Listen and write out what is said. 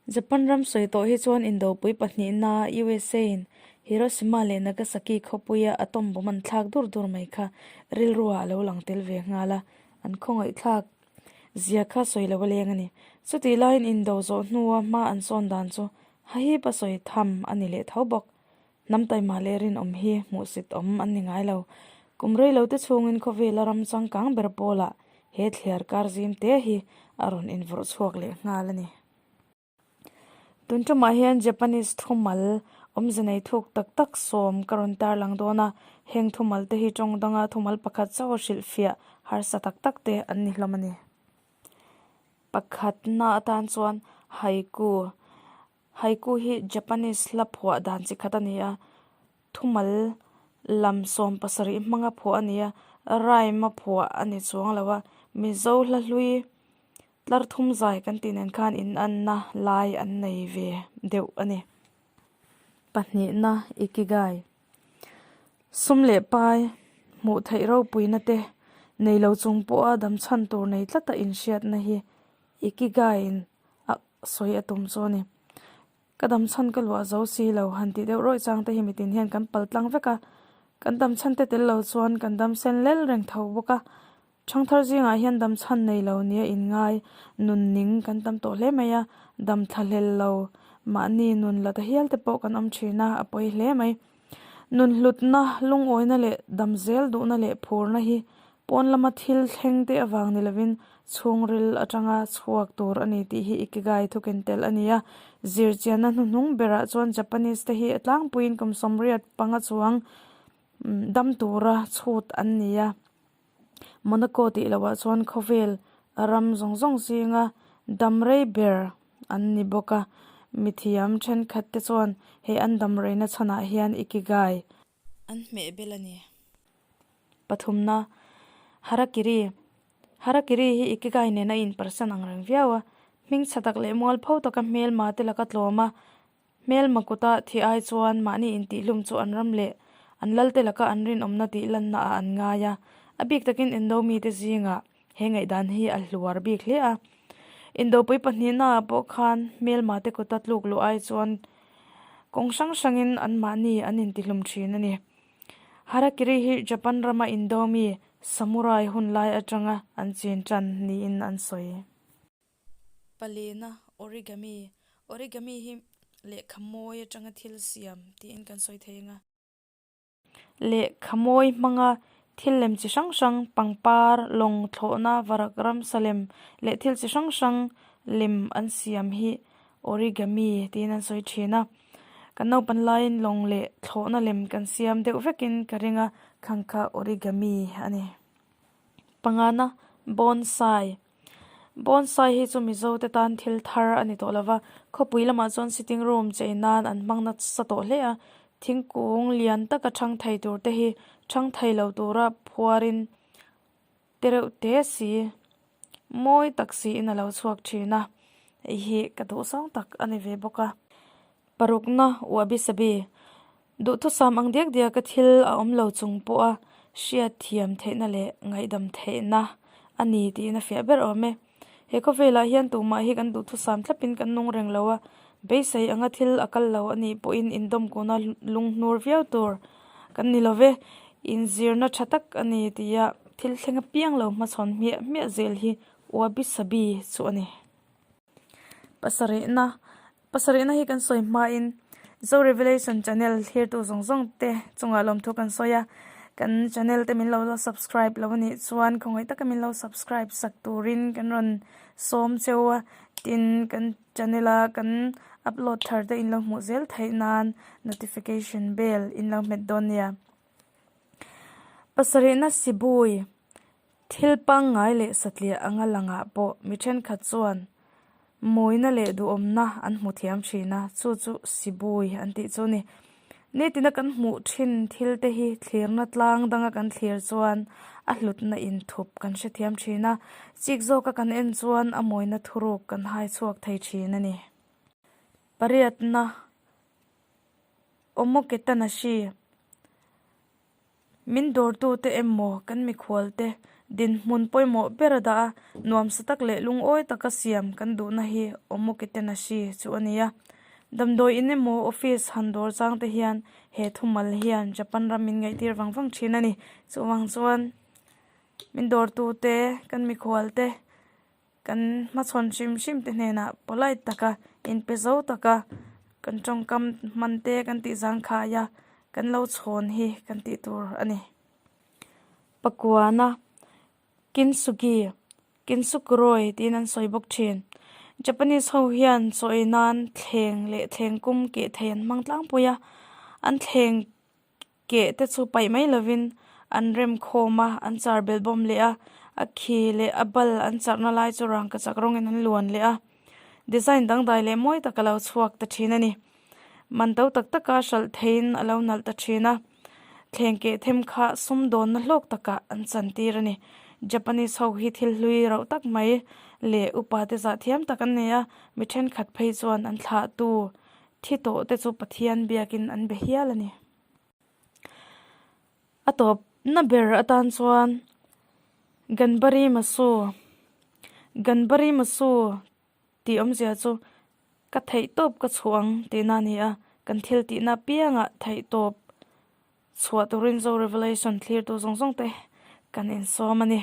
Japan ram sawi tawh hi chuan Indopui pahnihna USA-in Hiroshima leh Nagasaki khawpuia atom bomb an thlak dur dur mai kha rilruah a lo lang tel ve nghal a, an khawngaihthlak zia kha sawi lo a leng a ni. Chutih laiin indo zawh hnua hma an sawn dan chu hahip a sawi tham a ni leh tho bawk. Hnam taima leh rinawm hi hmuhsit awm an ni ngai lo. Kum rei lo te chhungin khawvela ram changkang ber pawlah he thliar kar zim te hi a rawn invawrh chhuak leh nghal a ni. Tun tumah hian Japanese thumal awmze nei thuk tak tak sawm ka rawn tarlang dawn a, heng thumal te hi tawng danga thumal pakhat chauh a hrilhfiah harsa tak tak te an ni hlawm a ni. Pakhatna atan chuan haiku Haiku hi Japanese hla phuah dan chi khat a ni a, thumal lam 70 hmanga phuah a ni a, rhyme a phuah a ni chuang lo a, Mizo hla hlui tlar thum zai kan tih nen khan inanna lai an nei ve deuh a ni. Pahnihna Ikigai Sum leh pai hmuh theih ropuina te nei lo chung pawha damchhan tur nei tlata inhriatna hi Ikigai-in a sawi a tum chu a ni. Ka damchhan ka luah zo si lo han tih deuh rawih chang te hi mitin hian kan pal tlang vek a, kan damchhan te tel lo chuan kan dam sen lel reng tho bawk a. Thangthar zingah hian damchhan nei lo nia inngai nun ning kan tam tawh hle mai a, dam thla hlel lo mahni nun la ta hial te pawh kan awm thin a, a pawi hle mai. Nun hlutna, lungawina leh dam zel duhna leh phurna hi pawn lama thil thleng te avang ni lovin chhungril atanga chhuak tur a ni tih hi Ikigai thuken tel a ni a. Zirchianna hnuhnung berah chuan Japanese te hi a tlangpuiin kum 85 chuang dam tura chhut an ni a. Monaco tih lohah chuan khawvel ram zawng zawng zinga dam rei ber an ni bawk a, mithiam thenkhat te chuan he an dam reina chhanah hian Ikigai an hmeh bel a ni. Pathumna, Harakiri Harakiri hi Ikigai nena inpersan ang reng viau a, hmingchha tak leh mualpho taka hmelma te laka tlawm a, Hmelma kuta thi ai chuan mahni intihhlum chu an ram leh an lalte laka an rinawmna tih lanna ah an ngai a, a bik takin Indo mite zingah he ngaihdan hi a hluar bik hle a. Indopui pahnihna ah pawh khan hmelma te kuta tluk luh ai chuan kawng hrang hrangin an mahni an intihlum thin a ni. Harakiri hi Japan rama Indo mi Samurai hun lai atanga an chin tan niin an sawi. Palena, Origami, Origami hi lehkha mawi atanga thil siam tiin kan sawi thei ang a. Lehkha mawi hmanga thil lem chi hrang hrang, pangpar, lawng, thlawhna, varak, ramsa lem leh thil chi hrang hrang lem an siam hi origami tiin an sawi thin a. Kan naupan laiin lawng leh thlawhna lem kan siam deuh vekin ka ring a, khang kha origami a ni. Pangana, Bonsai. Bonsai hi chu Mizo te tan thil thar a ni tawh lova, khawpui lamah chuan sitting room chei nan an hmang nasa tawh hle a, thingkung lian taka chhang thei tur te hi chhang thei lo tura phuarin te reuh te si mawi tak siin a lo chhuak thin a, hei hi ka duhsang tak a ni ve bawk a. Parukna Wabi Sabi Duhthusam ang diak diaka thil a awm lo chung pawha hriat thiam theihna leh ngaihdam theihna a ni tiin a fiah ber awm e. He khawvelah hian tumah hi kan duhthusam thlapin kan nung reng lo a, beisei anga thil a kal lo a nih pawhin indawmkuna lunghnur viau tur kan ni lo ve. Inzirna tha tak a ni tia thil thleng apiang lo hmachhawn hmiah hmiah zel hi Wabi Sabi chu a ni. Pasarihna Pasarihna hi kan sawi hmain Zo Revelation channel thlirtu zawng zawng te chungah lawmthu kan sawi a, kan channel te min lo la subscribe lo anih chuan khawngaih taka min lo subscribe sak turin kan rawn sawm cheu a, tin kan channel a kan upload thar te in lo hmuh zel theih nan notification bell in lo hmet dawn nia. Pasarihna Sibui. Thil pangngai leh satliah anga langah pawh mi thenkhat chuan mawina leh duhawmna an hmu thiam thin a, chu chu Sibui an tih chu a ni. Nitina kan hmuh thin thil te hi thlirna tlang danga kan thlir chuan a hlutna inthup kan hrethiam thin a, chik zawka kan en chuan a mawina thuruk kan hai chhuak thei thin a ni. Pariatna Omoketanashi. Min dawrtute emaw kan mikhualte Dinhmun pawimawh ber a dah a, nuamsa tak leh lungawi taka siam kan duhna hi Omoketenashi chu a ni a. Damdawi in emaw office han dawr chang te hian he thumal hian Japan ram min ngaihtir vang vang thin a ni. Chuvang chuan min dawrtute, kan mikhualte, kan hmachhawn hrim hrim te hnenah polite taka inpe zo taka kan tawngkam hman te kan tih zangkhai a, kan lo chhawn hi kan tih tur a ni. Pakuana, Kintsugi, Kintsukuroi tiin an sawi bawk thin. Japanese ho hian chaw ei nan thleng leh thleng kum keh thei an hmang tlangpui a, an thleng keh te chu paih mai lovin an rem khawm a, an char bel bawm leh a, a khi leh a bal an charhna lai chu rangkachak rawngin an luan leh a, design dangdai leh mawi tak a lo chhuak ta thin a ni. Man to tak taka hralh theiin a lo nalh ta thin a, thleng keh them kha sumdawnna hlawk takah an chantir a ni. Japanese ho hi thil hlui rauh tak mai leh upa te zah thiam tak an nei a, mi thenkhat phei chuan an thlahtu thi tawh te chu Pathian biakin an be hial a ni. A tawpna ber atan chuan Ganbari Masu, Ganbari Masu Tih awmzia chu ka theihtawp ka chhuah ang tihna a ni a, kan thil tihna apiangah theihtawp chhuah turin Zo Revelation thlirtu zawng zawng te kan insawm a ni.